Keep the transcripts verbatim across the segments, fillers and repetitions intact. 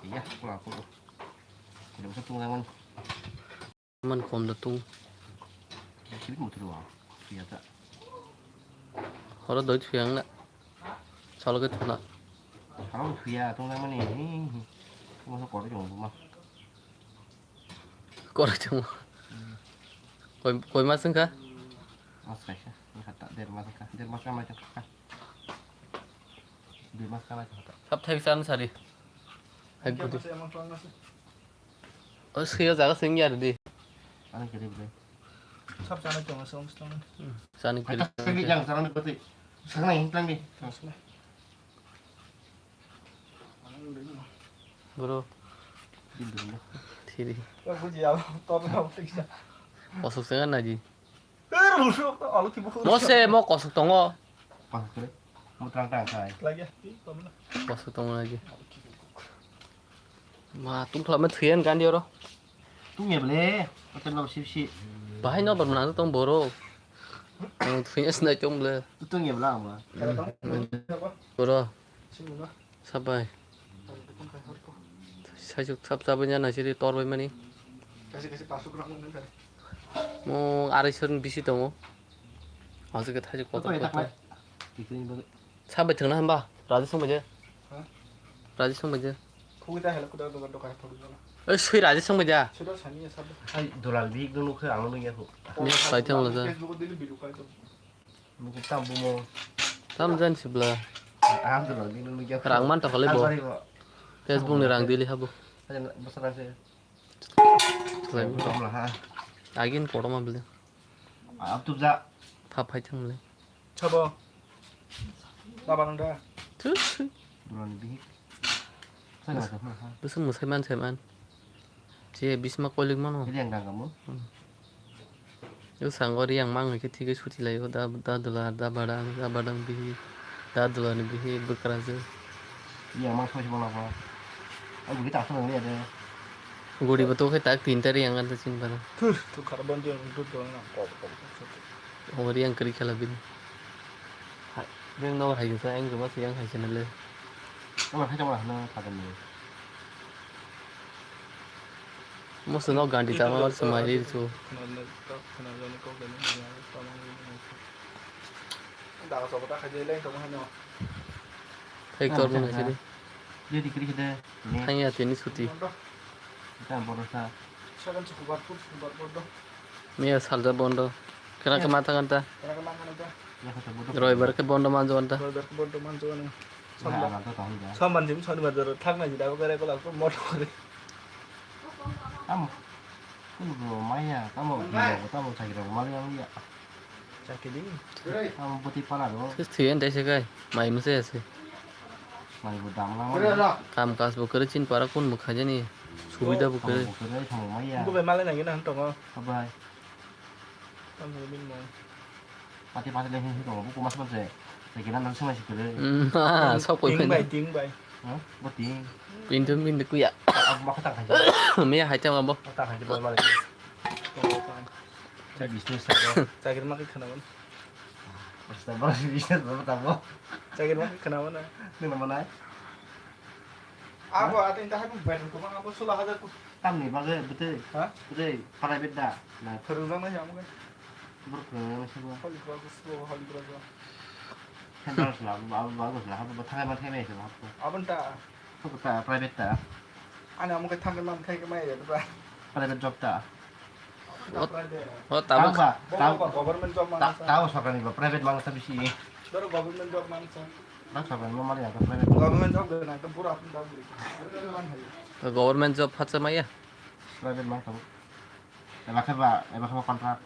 Ya, pulang, pulang. Tidak usah tunggu, teman. Man kom da tung. Sibit mutu ruang. Iya ta. Horo doi thuyang na. Salo ke thuna. Horo thuya tungna mani. Masa kor jong ma. Kor jong. Koi koi mas wngkha? Mas kaisa. Wngkha ta der mas wngkha. Der mas kamai tongkha. Dui mas kamai tongkha ta. Sab thai san sari. Hai kudi. O swiyo jaga swing ya di. Ani kiri bile. Sab chana chong asong stong. Chani kiri. Yang chana ni pati. Sakna yang tang di. Bro. Thiri. Kosok sengan naji. Mose mo kosok tongo. Kosok tongo naji. Ma tungkhlama thuyan kandi oro. Tungya bele, hotel no sip si. Bahai no bar manang tong boro. Ang thuya sinai tong bele. Tungya bele ama. Boro. Sabai. Saisuk sap sabai jana siri tor bai mani. Mo arai sor bisi tongo. Asuk ke thaisuk kotor kotor. Sabai thangna hamba. Rajesh song baje. Rajesh song baje. Khugui ta help kuda dogan dogan thok jana. Oi sui Rajesh song baje. Sudah sani ya sabai. Hai dolal bik dulu ke ang nungya hu. Ni sai thang lo ja. Facebook dili bidu kai to. Buku tam bumo. Tam jan sibla. Ang dolal bik dulu ya. Rang man ta khalai bo. Facebook ni rang dili habo. Hai bosra se. Selain itu. Buku tam lah ha. Agin kotor ma beli. Abtub ja. Phap hai thang le. Chabo. Laba nang da. Thus. Durani bihik. Sana ka ha. Bwswk mwsai man sai man. Je bisma koilik mano. Yang dang kamu. Yo sango ri yang mang ke thik suti lai da da dula da badang da badang bihik. Da dula ni bihik bwkrajwk. Yang mang soi soi mano ko. Aku kita asal nang ya de. Guri bo to khe tak tin tari yang kan ta chin bana. Thus. Tu kharbon dia untuk doang na kok kok. Ori yang kri khala bin. Beng no hai sa yang cuma siang hai channel le. Ama hai chama na kata ni. Mo se no gandi ta ma se mai ri chu. Daga sobo ta khai jai lai to ma no. Thai tor mo hai se. Dia dikri kede. Thang ya tini suti. Kita borosa. Sagan se hubar pur hubar pur do. Miya salja bondo. Kena ke mata kanta. Kena ke mata kanta. Roibar ke bondo manjo kanta. Roibar ke bondo manjo kanta. Sombar jim sonibar jaro thak nai jida ko gare ko la ko moto kore. Tamo. Kunu bro maya tamo tamo sakira mali yang ya. Chakili. Ang boti pala do. Sis thuyen dai se kai. Mai mese ase. Mai bo dam lang. Kam kas bo kere chin para kun bo khajani. Subida bo kere. Bo kere thang mai ya. Bo bai male nangi na tongo. Abai. Tam bo bin mo. Pati pati le hin tongo. Bo kumas man se. Lagi nan nang semai sikere. Hmm, sok koi ting bai ting bai. Hah? Bo ting. Pintu pintu kuya. Aku mau ketang aja. Mia hai tang abo. Ketang aja bo male. Chakiri ma khe khwnaman. Basta basta business ba tamo. Chakiri ma khe khwnaman. Nung namanai. Abo ate inta hai better ko abo sola hajar ko. Tamni bagwi bwtwi. Ha? Bwtwi private da. Na. Phwrwngjaknai se amo khe. Bor phwrwngjaknai se bo. Holy cross ko holy cross. Central sla abo abo sla abo thangai ma thangai se abo. Abon ta. Private ta. Ani amo khe thangwi man khai khe mai ya ba. Private job ta. O tabuk. Tabo ba, tabo government job ta, mana sa. Tabo sorkar ni ba private mana sa bisi. Doro government job mana sa. Ba sorkar ni mana ya private. Government job de na to pura apni dabo. Government job phatsa maya. Private mana tabo. Eba khe ba, eba khe ba contract.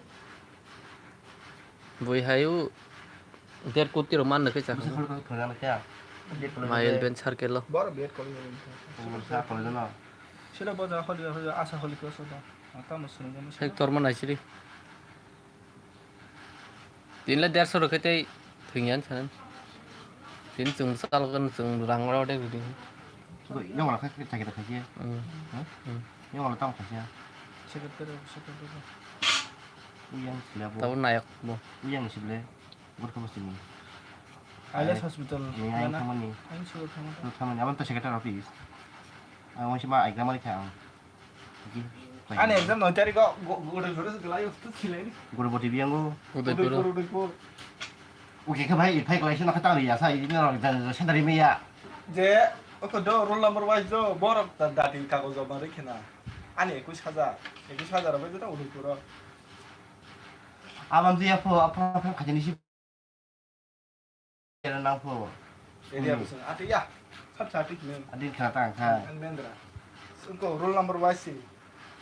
Bui hai u der koti rok man khe chakha. Bwswk khorok khorok khorok khe. Mayel ben circle lo. Boro B Ed college ni. Boro sa college no. Sila boja holi holi asa holi ko so da. Ata mo sunu mo. Hai torma nai siri. Tin le derso rok khe tei thwngya sanan. Tin chwng sal kan chwng rang rok de rudi. Yong la kha kha kha kha. Hmm. Hmm. Yong la tam kha. Secretary secretary. Uyang sila bo. Tabo nayak bo. Uyang sibole. Bor kabo sini. I L S hospital. Ni ayang mana? Thamani. Ayang sibole thamani. Thamani. Abang to secretary office. Ang waisa ma exam ani kha ang. Ani exam noi tarikh o go-, go-, guri guri se kwlai o, tu silai ni. Guri boti biyango. Udaipur. Udaipur, Udaipur. Oke khe bhai, phai kwlai se nokha tang ya sa, ini rok center ri meya. Je, oko do roll number wise do, borok da-, dati kagoz joma ri khena. Ani ekush hajar, ekush hajar bai jeta Udaipur o. Abang je apho, apho, apho khajani si. Nang pho. Area Hmm. Bwswng. Ati ya. Sab sa tik men. Adi kha tang kha. Ang mendra. Sungko roll number wise si.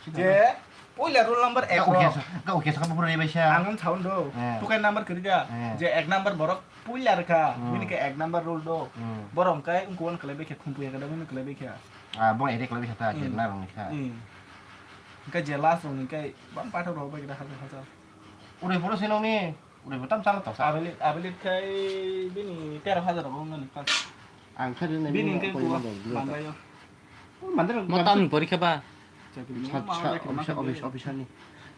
Sida Je, na. Puila roll number Ka ek uke ro. Sa, ka uke sa ka bupura bai sa. Ang ang sound do. Eh. Tukai number kiri da. Eh. Je ek number borok puila rwkha. Hmm. Bini ke ek number roll do. Hmm. Borok kai ungkuan kalai bai khe khumpuya kada bini kalai bai khe. Ah, bo area kalai bai kha ta, Hmm. je na rong kha. Hmm. Ka je last rong kai bang pathak rok bai kada hajar hajar. Ure pura sinong ni. Udah betam salah tau sa. Abelit, abelit kai bini tero hajar rok wngmani pas. Ang kha rin Bini nang kai koi kuwa nang dua ta. Bandai yo. Oh, mandar Mo tam ni porikha ba. Chakri mo Sat, ma sat, chakri ma officer, chakri officer, mo. Officer ni.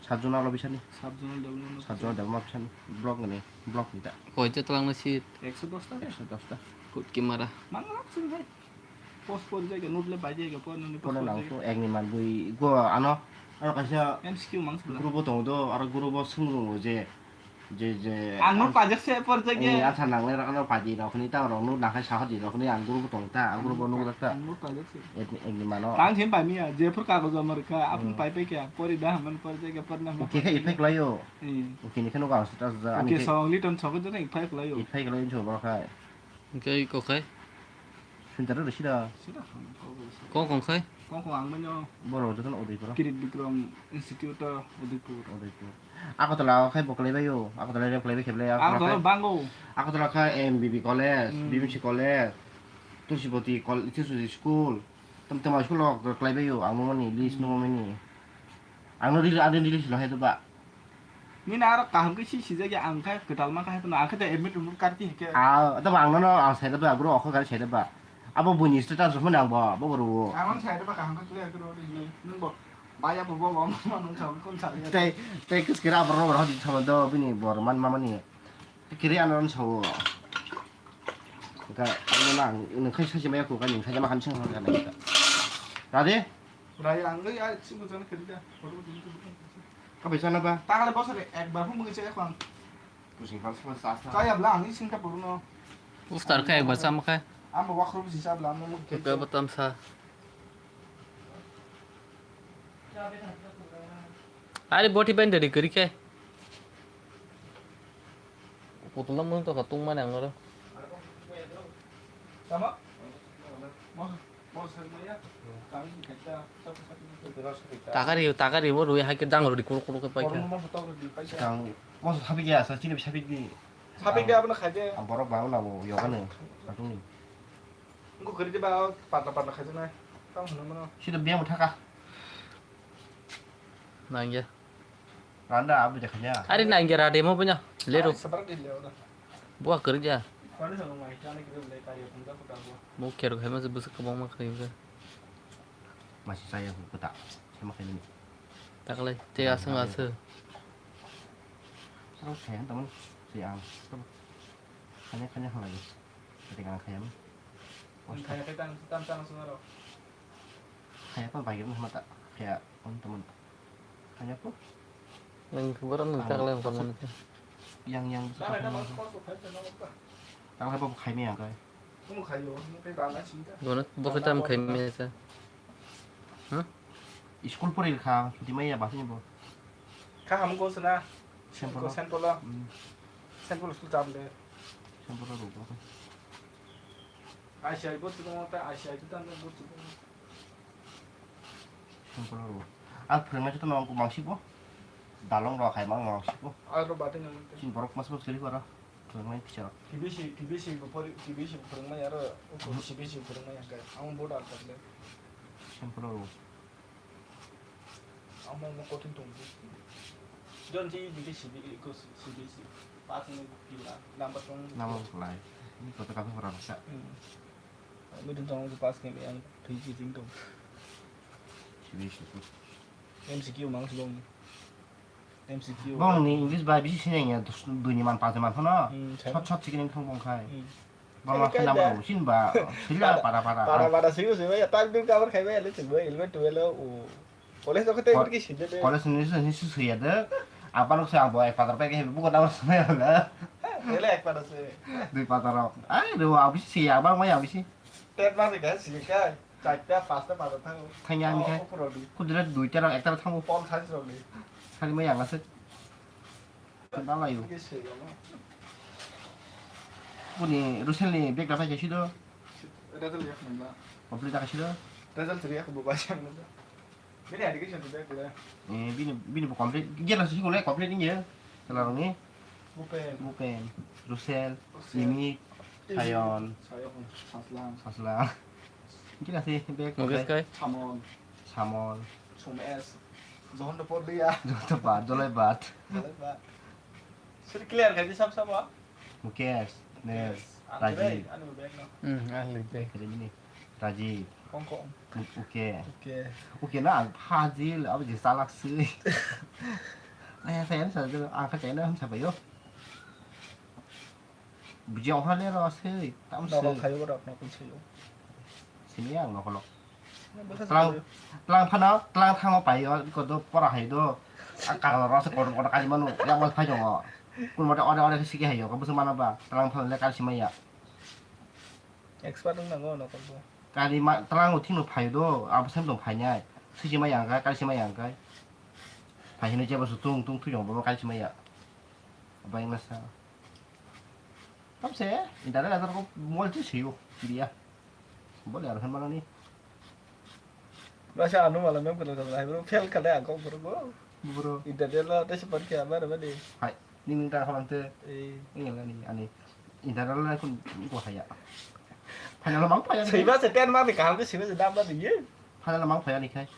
Sat zonal officer ni. Sat zonal development Sat zonal officer. Development officer ni. Block ni, block ni ta. Koi je tlang na sit. Ekso dos ta de. Ekso dos ta. Kut ki mara. Mang lak sing hai. Post por jai ke, note le bai jai ke, por nang ni post Por por nang jai ke. Ko ek ni man bui go ano, ano kaisa M C Q mang sibla. Group o tongo do, aro group o sung rung o je, je, je, Ang no ang pajak se por jai ke. Eh, asa nang le rok ano paji rok ni ta rok no nakhai saha di rok ni ang group o tong ta, ang group o nuk jak ta. Ang no pajak se. Et ni, ek ni mano. Tang sin bai miya, je phur kagoz amar ka, apun Hmm. pai pai ke, pori da haman por jai ke, por nang Oke, ke effect layo. Hmm. Oke, ni kheno ga status da, ani Oke, ke song li ton song jai effect layo. Effect layo jo ba khai. Hingke iko khai? Swinter rw sida. Sida. Kong kong khai? Kong kong ang manya. Boro jotono Udaipur. Kirit Bikram Institute o Udaipur. Udaipur. Agartala o khai bo kwlai bai o. Agartala rep kwlai bai khe belai Agartala Agartala khai. Bango. Agartala khai M B B College, Hmm. B M C College, Tulsiboti Col-, Tulsiboti School. Tam tama school rok kwlai bai o. Ang mani list Hmm. nung mani. Ang no release, ang release no hai to ba. Nini aro kaham khe si sijak ya, ang khe kwtal ma kha, haikhe no ang khe admit room karti hike. Ah, tabo ang nono ang sai da ba, bro, okho gari sai da ba. Abo buini status rok mani ang bo, bo boro. Ang sai da ba kaham khe clear khe rw di, nung bo. Baya bo bo bo ma nung sa kon sa ya. Tei, tei kis kira abo rok rok di thama do bini bor man ma mani. Kiri ano ron sawo. Ka ano nang nung khai sa si maya ko ka ning khai ma khan sing khan ka. Rade? Raya ang ya si mo jana kiri da. Photo mo jana kiri da. Kabai sana ba? Takale bosore ekbar phung mungwi chaya khwang. Pusing pal sama sasa. Chaya bla ang ising ta puruno. Poster kha ekbar sama kha. Amo wakro bisi sa bla amo mungwi Ka khe. Batam sa. Ari boti bai dari kari khe. Putula mun to katung mane angoro. Tama? Mo, mo sar maya. Kami kita. Takari, takari, bo rui hai ke dang rodi kuru kuru ke pai ke. Kang, mo sabi ya, sa chini sabi di. Sabi dia apa nak aja? Ang borok ba na bo yoga ne. Katung ni. Engko kiri ba patla patla khaja nai. Tang hunu mano. Sida biang thaka. Nangya. Randa abu jakha ya. Ari nangya rade mo punya. Lero. Sabrak di lero da. Buah kerja. Kani sama mai kani kiri belai kari pun tak kota buah. Mo kero khai mas bus kebong ma khai. Masih saya aku kota. Sama kayak ini. Takalai, te asang asa. Terus saya teman si ang. Kanya kanya halai. Ketika kaya. Kaya kita tam tam semua. Kaya apa bagi mah mata. Kaya on teman. Kanya apa? Yang kuburan takalai yang mana? Yang yang. Takalai apa kaya yang kaya. Dono, bo khe tam khaimya sa. Hmm? School pori kha, chuti maya ba sini bo. Kha ham ko sana. Saint Paul. Saint Paul. Hmm. Saint Paul school tam de. Saint Paul ro bo. Ai sai bo tu ta ai sai tu tam bo tu. Songkolo rw. Ang phwrwngnaisa to nang kubangsi bo. Dalong rok hai mang nang si bo. Aro bati nang te. Chini borok mas mas kiri kora. Phwrwngnai teacher rok. T B C, T B C bo pori, T B C bo phwrwngmai aro, Hmm. C B C bo phwrwngmai ang khe. Ang board ang khe. Songkolo rw. Ang mo mo kotin tong. Jon ji di C B, ko C B C. Pas ni pila, number tong. Number lai. Ni kota kafe orang sa. Hmm. Middle tong ko pass khe yang three G jing tong. Sini sini. M C Q mang si bong. M C Q. Bong ni English bai bisi sinai ya, dus dui ni man, pas ni man phano. Hmm, sai. Short short sikini thong bong khai. Hmm. Bama khe nang bo sin ba, sila para para. Para para sui sui ba, ya tak dun cover khai ba, ya le sui ba, eleven twelve o. College o khe tei Kol-, ki sui de. College ni sui sui ya de. Apa nuk sa bo ek patar pe ke buko nang sui ya la. Ele ek patar sui. Dui patar rok. Ai do abisi si ya, abang mai abisi. Tet ma de ga sui ka. Charta, pasta patar thango. Thangya ni khai. O, o pura di. Kudra duita rok ekta thango. Pol size rok di. Sari mai ang asuk. Nalayo. Buni Russell ni bag dapai kaisi do. Result yak nang ba. Complete kaisi do. Result yak bo ba sang nang. Bini education to bag le. Eh, bini, bini bo complete. Gela si gole complete ni ye. Kala rong ni. Bupen. Bupen. Russell. Russell. Imi. Imi. Sayon. Sayon. Saslang. Saslang. Gela si bag. Mukesh complete. Kai. Samon. Samon. Somes. Johon to por dia. Johon to bad, jolai bad. Jolai bad. Sir clear khai di sab sab wa? Mukesh, Nes, Mukesh. Rajiv. Ani bag no. Hmm, ani bag. Ini, Rajiv. Kong kong. Mu-, Uke. Uke. Uke na ang Fazil, abo je salak sui. Naya saya sa ang kha chai na ham sa bayo. Bujia ha le ro sui, tam sui. Nokol thayo rok, nokol thayo. Sini ang nokol. Tlang, tlang phano, tlang thango pai o, iko do pora hai do. A kagalo rasa kotor kotor kali manu, ya mal phai jongo. Kun mate ore ore sigi hai o, kabusa mana ba, tlang phano le kali simaya. Expert wng nango nokol bo. Kali ma, tlang o thino phai do, abo sem dong phai nai. Sisi maya ang kai, kali simaya ang kai. Phai hino jeba su tung tung thu jongo, bo kali simaya. Bai masa. Tamse, internet atar ko mobile tu siyo, dia. Boleh arhan mana ni? Masa anu malam yang pernah kata, bro, fail kali aku, bro, bro. Bro. Internet lo, tes seperti apa, apa ni? Hai, ni minta kawan tu. Eh. Ini lah ni, ani. Internet lo aku gua haya. Hanya lo mang paya ni. Siapa setan mah ni, kamu tu siapa sedap mah ni, ye? Hanya lo mang paya ni kai.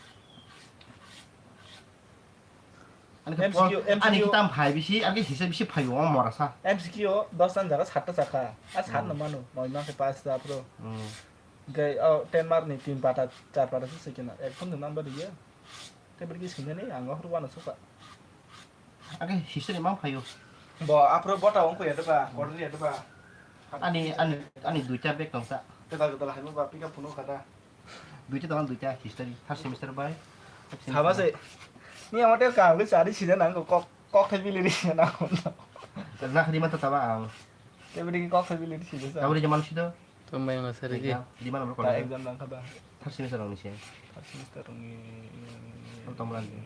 Ani khe M C Q, pol-, M C Q. Ani khe tam phai bisi, ani khe hisa bisi phai o mora sa. M C Q o dos tan jaga satta chakha. A sat Hmm. no mano, noi ma khe pass ta pro. Hmm. Gai o ten mark ni tin pata, char pata se sekena. Ek phone number diye. Te berki singani ang hor wana suka. Ani khe hisa ni mang phai o. Bo apro bota wng ko ya deba, Hmm. order ya deba. Ani, ani, ani duita bag tong sa. Te ta ta hai mo ba pick up phone kha ta. Duita tong, duita history, third semester bai, fifth semester. Saba se. Ni amate ka le sari sida nang ko kok, kok thai bili ri na ko. Na khadi mata taba ang. Te bidi kok thai bili ri sida sa. Tabri jaman sido. To mai ma sari di. Exam, di mana ko. Ta exam nang khaba. Third semester ang ni se. Third semester ang ni. Ang tong ran di.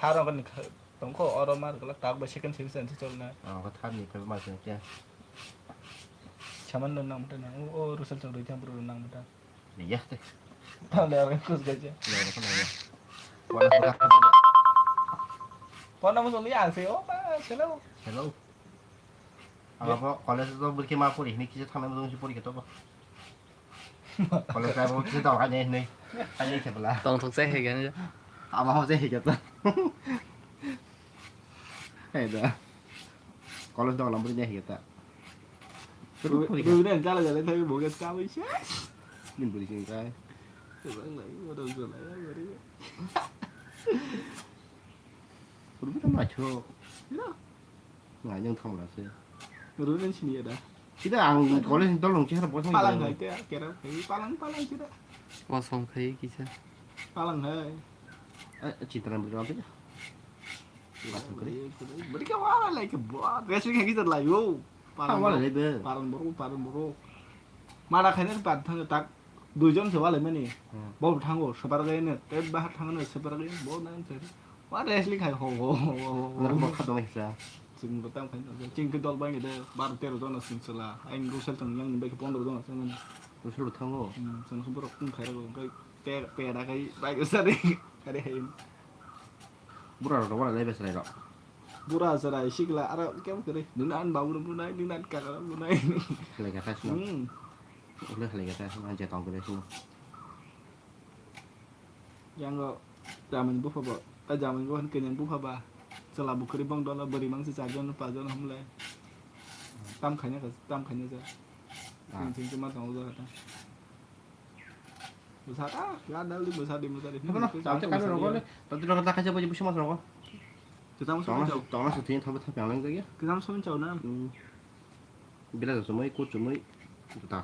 Thar ang ni kha-, tong ko oro mar kala tak ba second semester ang chol na. Ah, ko thar ni ka mar se kya. Saman no nang mata na. O, o, Russell chong ri thang bro nang mata. Iya teh. Tang le ang kus gaja. Iya, iya, iya. Wala buka. Pona mo soli ang se o ba hello. Hello. Ang apa college to berki ma pori ni kisa thang mo si pori keto ba. College ka mo kisa tau kanya ni. Kanya ke bela. Tong thok sai he gan. Ama ho sai he keto. Hai da. College dong lam beri nya he ta. Ru-, Ruben jala jala thabi bogus ka bai se. Nin beri sing kai. Bang lai, mo dong jala ya, beri. Ruben ta ma cho. Ira. Ngai nyang thang la se. Ruben sini ya da. Sida ang college dol nung chehara bosong. Palang hai te, kera, palang, palang sida. Bosong khai kisa. Palang hai. Eh, Chitran beri apa ya? Beri ka wala lai ke bo, wrestling hai kita lai yo. Parang wala lai be. Parang borok, parang borok. Mara khaina pad thang tak duijon se wala mani. Hmm. Bo thango, separ gaine, te bahar thangno separ gaine, bo nang se. Wala wrestling hai ho, ho, ho, ho, ho. Nang bo kha dong sa. Ching bo tam khaina, ching ke dol bang de, bar tero jon sing sela. Aing Russell tang yang be pondro jon sing mani. Russell thango. Hmm, sen khobor kum khai ro, kai te, te da kai, bai ko sari. Kare hai. Bura rok wala lebe chwrai rok. Bura chwrai sikla aro kebo kwrwi. Nini ani babu rok bunai, nini ani kaka rok bunai. Khlai kha simo. Hmm. Khlai khlai kha simo, je tong kwrwi simo. Yango jamani bupha bo, ta jamani bupha ni kanya bupha ba. Chwla bukhri bong dola bwrwi mangsi charjon pajon hamle. Tam khaina kha, tam khaina ja. Ah. Sing sing ma tong ja ta. Bwsa ta, ya dal di bwsa di, bwsa di. Hwnkhe no, tamo tamo kami rogo le, tamo tamo ta kaisa bwsa bwsa mas rogo. Tamo tamo tamo tamo tamo tamo tamo yang lang jagya. Tamo tamo tamo na. Hmm. Bila da sumai, kut sumai. Juda.